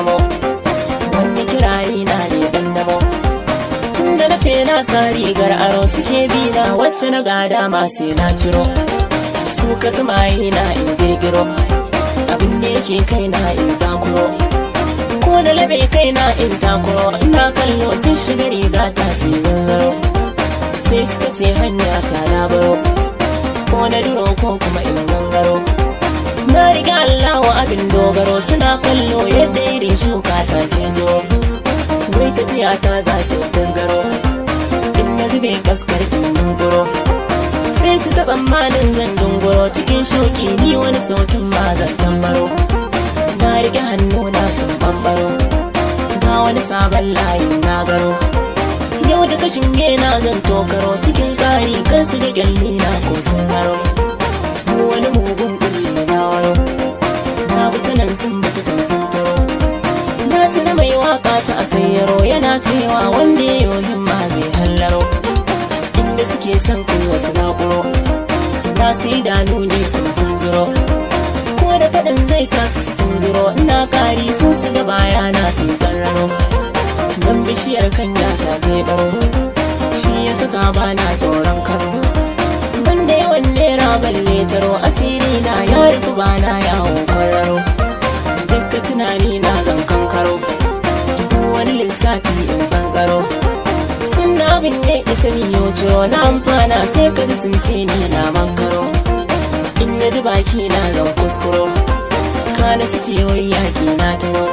damo. Wani kirari na ne dan damo. Tun da na ce na sa rigar aro, suke bi na, wacce na gada ma sai na ciro. Su ka zama na in girgiro abin da yake kai na in zakuro, ko da labe kai na in takuro. Ina kallo sun shiga riga ta sai zanzaro, sai suka ce hanya ta na baro, ko na duro ko kuma in gangaro. Na riga Allah wa abin dogaro, suna kallo yadda irin shuka ta ke zo. Wai tafiya ta za ta tasgaro, in na zube kaskar in dunguro, sai su ta tsammanin zan dunguro. Cikin shauki ni wani sautin ma zan tambaro, na rike hannu na sun bambaro, ga wani sabon layin na garo. Yau da kashin na zan tokaro, cikin tsari kan su ga kyalli na ko sun haro. Wani mugun kulli na dawaro, na bi ta nan sun bi ta can sun taro. Na tuna mai waka ta asayyaro, yana cewa wanda ya yi himma zai hallaro. Inda suke son kai wasu naƙuro, na su idanu ne kuma sun zuro, ko da faɗin zai sa su tunzuro. Ina kari su su ga bayana sun tsararo, don bishiyar kan ya ta baro, shi ya saka bana tsoron karo. Banda yawan nera balle taro, asiri na ya rufu, bana yawon kwararo. Dukka tunani na zan kankaro, wani lissafi in tsantsaro. Sun abin ne isa ni ciro na amfana, sai ka sun ce ni na makaro. In na ji baki na zan kuskuro, kana su ce wai yaki na taro.